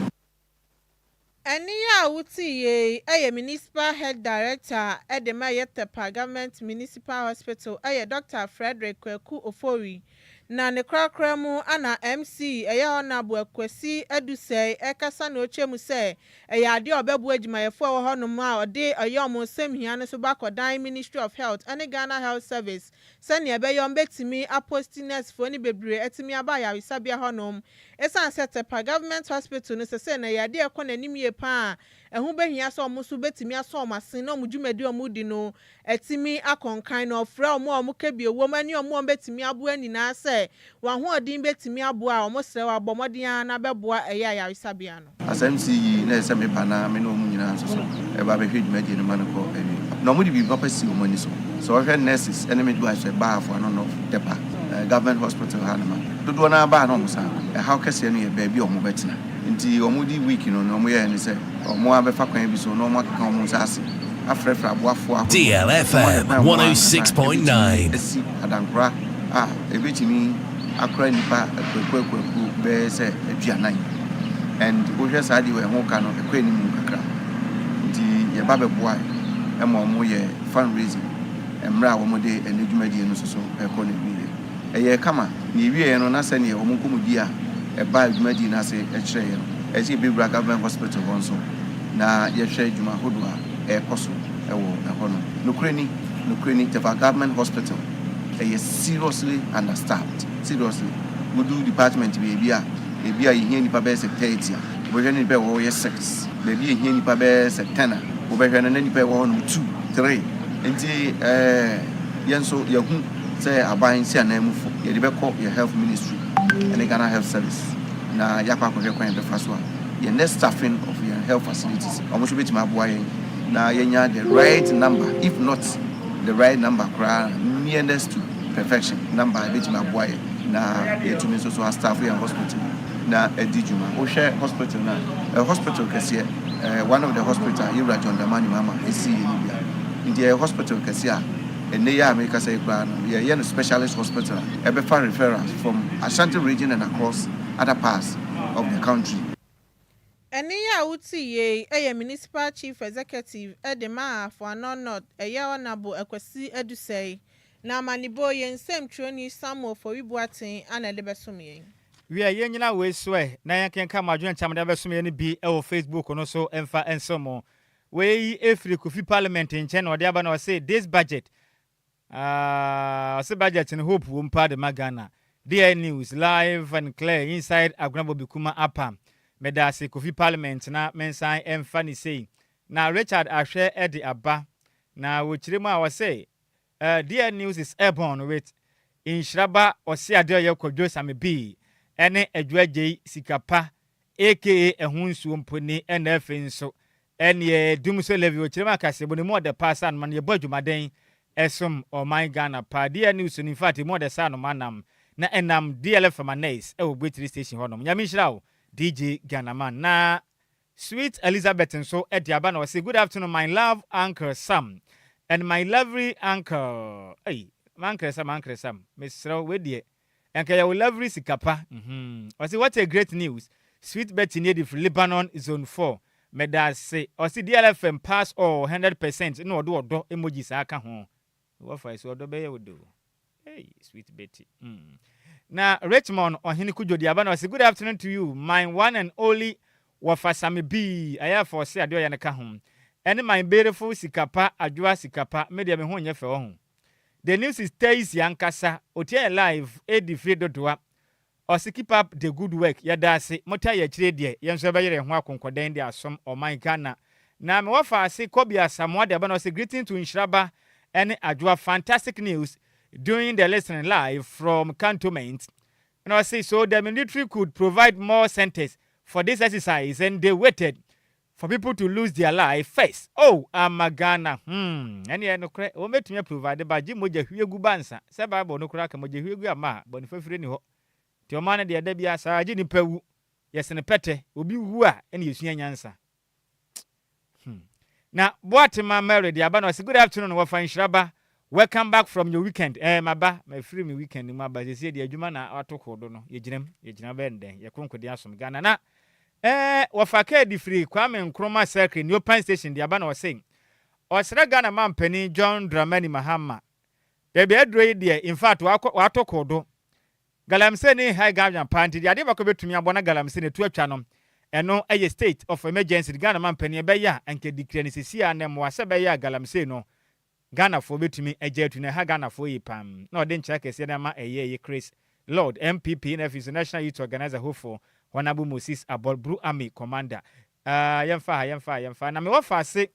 Ɛne a wote yie ɛyɛ Municipal Health Director ɛde ma ɛyɛ Tepa Government Municipal Hospital, ɛyɛ Dr Frederick Kwaku Ofori. Na ne korakora mu ana MC ɛyɛ Honourable Akwasi Adusɛe ɛkasa na ɔkyerɛ mu sɛ ɛyɛ adeɛ a ɔbɛboa adwumayɛfoɔ a ɛwɔ hɔnom a ɔde ɛyɛ ɔmo nsɛm hia no so bakɔdan Ministry of Health ɛne Ghana Health Service sɛnea ɛbɛyɛ ɔmo bɛtumi apost nursefoɔ no bebree ɛtumi aba ayaresabea hɔnom, ɛsiane sɛ Tepa Government Hospital no sɛsɛ na ɛyɛ adeɛ ɛkɔ n'anim yie paa, ɛho bɛhia sɛ ɔmo nso bɛtumi asɔ ɔmo ase na ɔmo dwumadi a ɔmo di no ɛtumi akɔnkan. Na ɔfrɛ ɔmo a ɔmo ka bi ewom ɛne ɔmo a ɔmo bɛtumi aboa nyinaa sɛ wɔn ahoɔden bɛtumi aboa a ɔmo srɛ wɔ abɔ mmɔden ara na bɛboa ɛyɛ ayaresabea no. Asɛm si yi na ɛsɛ mepa na me ne ɔmu nyinaa nso so ɛba bɛhwɛ dwumadie no ma no kɔ awie, na ɔmo de biribi papa si ɔmo ani so sɛ ɔhwɛ nurses ne midwives ɛba Ahafo Ano North Tepa Government Hospital ha no ma dodoɔ no abaa na ɔmo san ɛhaw kɛseɛ no yɛ baabi a ɔmo bɛtena. Nti wɔn di week no nea wɔn yɛɛ ne sɛ wɔn abɛfa kwan bi so na wɔn akeka wɔn nsa ase afrɛfrɛ aboafoɔ ahodoɔ na wɔn ahwɛ kwan a wɔn ankasa 106.9. ɛbɛtumi asi adankora a ɛbɛtumi akora nnipa akuakuo akuakuo bɛyɛ sɛ 40 and wohwɛ saa deɛ ɛho ka no ɛkɔ anim kakra nti yɛba bɛboa ɛma wɔn yɛ fundraising mmerɛ a wɔde ɛne dwumadie no nso so ɛkɔ no wieɛ. Ɛyɛ kama na ewieɛ no na sɛneɛ wɔn nkɔmmɔdi a ɛbaa dwumadie no ase kyerɛeɛ no, ɛsɛ sɛ yɛbɛwura Government Hospital hɔ nso na yɛhwɛ adwuma ahodoɔ a ɛrekɔ so wɔ ɛhɔ no. Nokorɛ ni, nokorɛ ni, Tefa Government Hospital ɛyɛ seriously understaffed, seriously. Wodu department baabi a, ebi a yɛhia nnipa bɛyɛ sɛ 30 a, wobɛhwɛ no nnipa a ɛwɔ hɔ yɛ six. Baabi a yɛhia nnipa bɛyɛ sɛ 10 a, wobɛhwɛ no na nnipa a ɛwɔ hɔ nom two, three. Nti ɛɛ yɛn nso yɛahu sɛ aban nsiananmufo, yɛde bɛkɔ yɛn Health Ministry ne Ghana Health Service na yɛakɔ akɔhwɛ kwan a yɛbɛfa so a yɛn next staffing of yɛn health facilities, wɔn nso bɛtumi aboa yɛn na yɛanya the right number, if not the right number koraa, nearest to perfection number a ɛbɛtumi aboa yɛn na yɛatumi nso so astaff yɛn hospital na adi dwuma. Wohwɛ hospital no a, ɛyɛ hospital kɛseɛ, ɛyɛ one of the hospital a Yɛwura John Dramani Mahama ɛsii yɛ no bia. Nti ɛyɛ hospital kɛseɛ a ɛnnɛ yi a merekasa yi koraa no, yɛreyɛ no specialist hospital a ɛbɛfa referrals from Ashanti region and across other parts of the country. Ɛnne yi a wote yei yɛ Municipal Chief Executive de ma Ahafo-Ano North, ɛyɛ Honourable Akwasi Adusei. Na amanebɔ yi, yɛn nsɛmtwerɛni Samuel Ofori Boateng na ɛde bɛsom yɛn. Wiɛ, yɛnnyina wei so ɛ na yɛnkenkan mo adwene nkyɛn a mode abɛsom yɛn no bi wɔ Facebook no so mfa nsom mo. Wei firi Kofi Parliament nkyɛn na ɔde aba na ɔse this budget ah ɔse budget no hope wom paa de ma Ghana. DI News live and clear inside Agona Bobi Kuma Apam. Medaase Kofi Parliament na mensan mfa ne sei. Na Richard Ahwɛ de aba na wɔkyerɛ mu a ɔse eh, DI News is airborne with Nhyira ba ɔse adeɛ ɔyɛ Kwadwo Same B ɛne Adwo Agyei Sika Pa aka ɛho nsuo mpo ni ɛna afei nso ɛneɛ dum so levy ɔkyerɛ mu akaseɛbɔ no mu ɔdɛ paa sɛ anoma no yɛbɔ adwumaden ɛsom ɔman Ghana paa DL news no infact emu ɔdɛ sɛ anoma nam na ɛnam DL FM anɛs ɛwɔ Buetiri station hɔ nom. Nyame nhyira wo DJ Ghanaman. Na Sweet Elizabeth nso ɛde aba na ɔse good afternoon my love uncle Sam and my lovely uncle ei m'uncle Sam uncle Sam mesrɛ wo wei deɛ Nka yɛwo lovely sika pa mhm. Ɔse what a great news sweet Betty nie de firi Lebanon zone 4 medase. Ɔse DLFM pass all 100% na ɔde ɔdɔ emojis aka ho. Wɔfa so ɔdɔ bɛyɛ wo de o. Hey sweet Betty mm. Na Richmond Ɔhene Kudwo de aba na ɔse good afternoon to you my one and only wɔfa Same bii ayɛ afa ɔse adeɛ ɔyɛ no ka ho ɛne my beautiful sika pa Adwoa sika pa me deɛ me ho nyɛ fɛ ɔho. The news is Tacy ankasa otia yɛ live edi firi dodoa ɔse keep up the good work yɛdaase motaa yɛ akyire deɛ yɛn nso yɛbɛyere yɛn ho akonkɔdɛn de asom ɔman Ghana na me wɔfa ase Kobe Asamoah de aba na ɔse greeting to Nhyiraba ɛne Adwoa fantastic news doing the listening live from Cantonment na ɔse so the military could provide more centers for this exercise and they waited for people to lose their life first oh ama Ghana hmm ɛneɛ nokorɛ wɔn bɛtumi a provide ba gye mogya hwie gu ba nsa sɛ bible no koraa ka mogya hwie gu ama a bɔne fafire ni hɔ nti ɔman no deɛ da biara saa gye nipa wu yɛsene pɛtɛ obi wu a ɛne yɛsua nyansa Na Boatema Mary de aba na ɔse good afternoon wɔfa nhyira ba welcome back from your weekend eh maba mafiri me weekend mu aba sesie deɛ adwuma na ato koo do no yɛgyina mu yɛgyina bɛyɛ no dɛn yɛko nkoden asom Ghana na eh wɔfa kaa di firi Kwame Nkrumah Circle Neopan station de aba na ɔse ɔsrɛ Ghana mampanin John Dramani Mahama baabi aduro yi deɛ infact wakɔ wato koo do Galamsey ne nhae Ghana paa nti deɛ adeɛ baako a ɛbɛtumi aboa na galamsey no atu atwa no ɛno yɛ state of emergency de Ghana mampanin ɛbɛyɛ a anka declare no sesie ara na mmoa sɛ ɛbɛyɛ a galamsey no Ghanafoɔ bɛtumi agya atu na ɛha Ghanafoɔ yie paa na ɔde nkyerɛ kɛseɛ no ama ɛyɛ ɛyɛ Chris Lord NPP na afei nso National Youth Organizer hopeful Honourable Moses Abor Bru Army Commander ah yɛmfa ha yɛmfa ha yɛmfa ha na mewɔ faase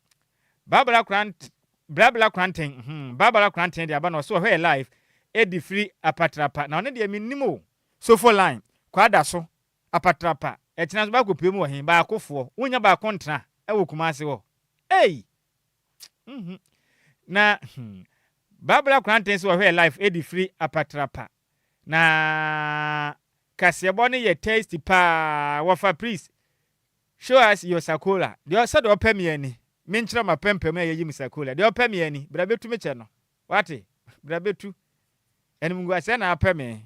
Barbara Krant Brabla Kranten hmm Barbara Kranten de aba na ɔse ɔhwɛ yɛ live edi firi apatrapa na ɔno deɛ mennim o. Sofo line, Kwada so, apatrapa, ɛkyena nso bɛakɔ pue mu wɔ he? Baako foɔ, wonnya baako ntena ɛwɔ Kumasi hɔ ei! Nhu na hmm Barbara Kranten se ɔhwɛ yɛ live edi firi apatrapa na kaseɛbɔ no yɛ tasty paa wɔfa please. Show us your sakola. Deɛ sɛdeɛ ɔpɛ me ani. Menkyerɛ m'apampam a yɛyi me sakola. Deɛ ɔpɛ me ani, bra bɛtu me kyɛ no. Wate? Bra bɛtu. Animguaseɛ na apɛ me.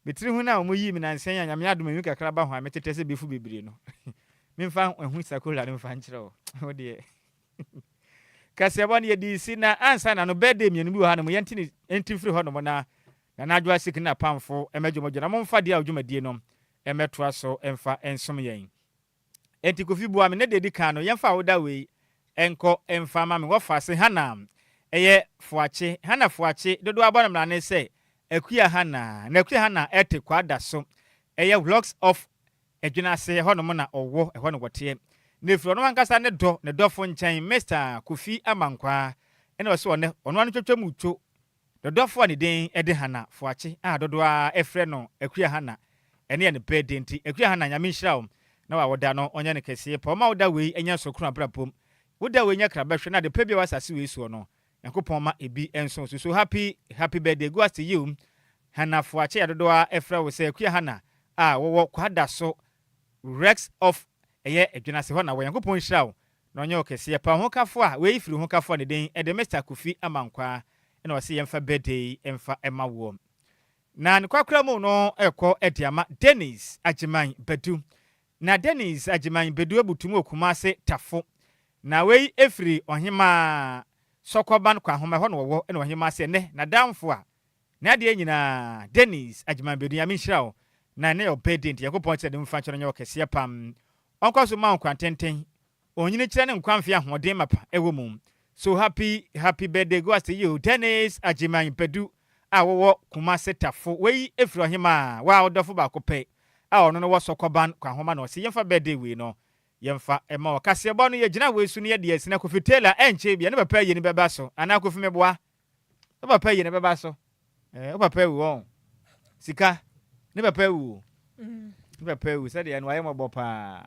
Me tiri ho no a wɔyii me nansa yi a Nyame adom enwi kakra ba ho a metetɛ sɛ befu bebree no. Memfa ɛho sakola no mfa nkyerɛ wo. Wo deɛ. Kaseɛbɔ no yɛde si na ansa na no birthday mmienu bi wɔ hanom yɛnte ne nti mfiri hɔnom na Nana Adwoa Asik ne n'apamfo mmɛgye wɔn adwa na momfa deɛ a dwumadie no mmɛtoa so mfa nsom yɛn. Enti Kofi boa me na deɛ ɛdi kan no yɛmfa awoda wei nkɔ mfa ma me wɔfa se Hannah ɛyɛ Foakye, Hannah Foakye dodoɔ abɔ no mmrane sɛ Akua Hannah, na Akua Hannah ɛte Kwadaso ɛyɛ Vlogs of Adwene ase ɛhɔ nom na ɔwɔ, ɛhɔ na wɔteɛ. Na ɛfiri ɔno ankasa ne dɔ, ne dɔfo nkyɛn Mister Kofi Amankwaa ɛna ɔse ɔnɛ ɔno ano twatwa mu two Dɔdɔfo a ne din de Hannah Foakye a dodoɔ ara frɛ no Akua Hannah, ɛne yɛ ne birthday nti Akua Hannah Nyame nhyira wo na w'awoda no ɔnyɛ no kɛseɛ pa ɔma wo da wei nyɛ nsokrono abrabɔ mu wo da wei nyɛ krabɛhwɛ na ade pa biara wɔ asase wei soɔ no Nyankopɔn ma ebi nso wo so so happy happy birthday go as to you Hannah Foakye a dodoɔ ara frɛ wo sɛ Akua Hannah a wowɔ Kwadaso Rex of ɛyɛ Adwenase hɔ na wɔ Nyankopɔn nhyira wo Na ɔnyɛ ɔkɛseɛ pa. Ɔhokafo a, wei firi hokafo a ne din de Mister Kofi Amankwaa na ɔse yɛmfa birthday yi mfa mma woɔ. Na ne kwakora mu no rekɔ de ama Dennis Agyeman Badu. Na Dennis Agyeman Badu abutu mu wɔ Kumase Tafo. Na wei firi Ɔhemaa Sɔkɔban Kwahoma, ɛhɔ na wɔwɔ, ɛna Ɔhemaa se ɛnnɛ n'adamfo a n'adeɛ nyinaa Dennis Agyeman Badu, Nyame nhyira wo, na ɛnnɛ yɛ wo birthday nti Nyankopɔn kyerɛ ne mu mfa nkyɛ no nyɛ ɔkɛseɛ pam. Ɔnkɔ so mma wo nkwa tenten, onyini kyerɛ ne nkwa mfe ahoɔden mapa ɛwɔ mu. So happy happy birthday goes to you Dennis Agyeman Badu a wowɔ Kumase Tafo. Wei ɛfiri ɔhemaa wa ɔdɔfo baako pɛ a ɔno no wɔ Sɔkɔban Kwahoma na ɔse yɛmfa birthday wei no yɛmfa mma wo. Kaseɛbɔ no yɛgyina wei so no yɛde asina Kofi Taylor ɛnkyɛ bia ne papa ayi no bɛba so anaa Kofi meboa? Wo papa ayi no bɛba so. Eh, wo papa awu wɔn. Sika, ne papa awu o. Ne papa awu sɛdeɛ no wayɛ mmɔbɔ paa.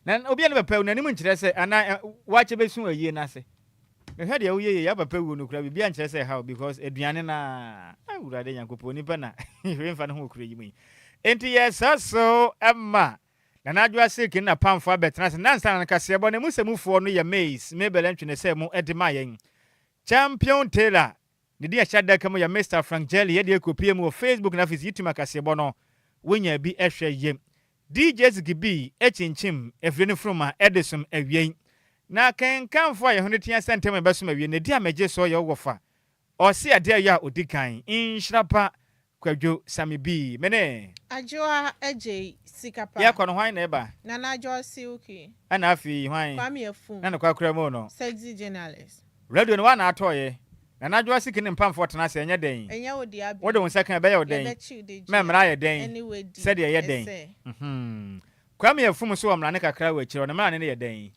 Na obi a ne papa awu n'anim nkyerɛ sɛ anaa wakyɛ bɛsu ayie no ase. Mehwɛ deɛ woyɛ yie, ya papa wuo no kura biribi ankyerɛ sɛ ɛha because aduane na awurade Nyankopɔn nipa na hwee mfa ne ho wɔ kuro yi mu yi. Enti yɛsa so ma Nana Adwoa Silk ne n'apamfoɔ abɛtena ase nansa na no kaseɛbɔ no emu sɛmufoɔ no yɛ Maize Mabel Antwi ne sɛ mu de ma yɛn. Champion Taylor Ne din a ɛhyɛ adaka mu yɛ Mister Frank Jelly yɛde ɛkɔpue mu wɔ Facebook na afei YouTube akaseɛbɔ no wonya bi hwɛ yɛ. DJ Ziggy kyinkyim afidie no funuma de som awiei. Na kenkanfoɔ a yɛn ho tea sɛ ntɛm a yɛbɛsom awie no, ne din a megye soɔ yɛ wo wɔfa Ɔse adeɛ a ɛyɛ a ɔdi kan. Nhyira pa Kwadwo Sammy B. Me ne. Adwoa Adjei sika pa. Yɛkɔ no hwan na ɛba? Nana Adwoa Silky. Ɛna afei hwan? Kwame Afum. Na ne kwakora mu no. Sexy journalist. Radio no woa na atɔɔyɛ? Nana Adwoa Silky ne mpamfoɔ tena ase ɛnyɛ dɛn? Ɛnyɛ wo dea bio. Wode wo nsa ka ɛbɛyɛ wo dɛn? Yɛbɛkye wo de Mɛ gye mmara ayɛ dɛn? ɛne wadi Sɛdeɛ ɛyɛ dɛn? ɛsɛ. Mhmm. Kwame Afum nso wɔ mmrane kakra wɔ akyire hɔ, ne mmrane no yɛ dɛn?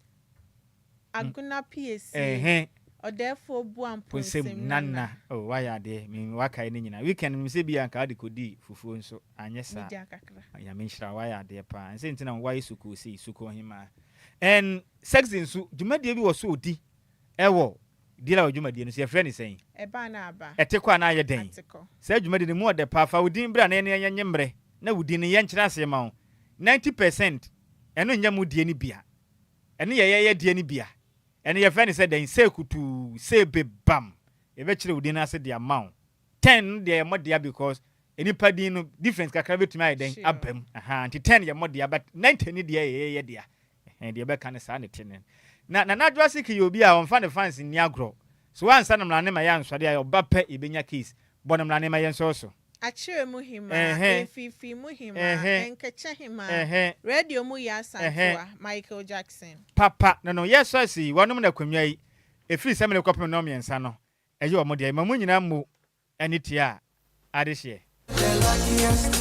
Agona piesie, Ɛhɛn. Ɔdɛɛfoɔ bua Ponsem mponsem nana. nana. Oh wayɛ adeɛ me wakae ne nyinaa weekend menim sɛ bia nka wode kɔdii fufuo nso anyɛ saa Megyaa kakra. Nyame nhyira wo wayɛ adeɛ paa nsɛ nti na wayɛ sukuu sei sukuu ɔhemaa and sexy nso dwumadie bi wɔ so ɔdi ɛwɔ dealer wɔ dwumadie no so yɛfrɛ ne sɛn Ɛba na aba. Ɛte kɔ anaa ayɛ dɛn Atekɔ. Saa dwumadie no mu ɔdɛ paa fa wo din bra na yɛne yɛnyɛ nye mmerɛ na wo din no yɛnkyerɛ aseɛ ma wo 90% ɛno nyɛ mo deɛ no bia Ɛno yɛ yɛyɛ deɛ no bia. Ɛno yɛfrɛ no sɛ dɛn? Sei kutuu, sei be bam. Yɛbɛkyerɛ wo din no ase de ama wo. Ten no deɛ yɛ mmɔ dea because nnipa din no difference kakra bɛtumi ayɛ dɛn? Aba mu. Ahaa, nti ten yɛ mmɔ dea but 90 no deɛ yɛ yɛyɛ dea. Ɛhɛn, deɛ yɛbɛka no saa na ɛte no. Na Nana Adwoa Siki yɛ obi a ɔmfa ne fans nni agorɔ. So woansa no mmrane ma yɛansɔre a, ɔba pɛ yɛbɛnya case. Bɔ no mmrane ma yɛnsɔre so. Akyerɛ mu hemaa, mfimfini mu hemaa, nkɛkyɛ hemaa, radio mu Yaa Asantewaa, Michael Jackson. Papa no no yɛ sɔs yi wɔnom na akonwa yi ɛfiri sɛ mene kɔpem nnɔnmiɛnsa no ɛyɛ wɔn dea ma mo nyinaa mmu ani tia adehyeɛ. The luckiest.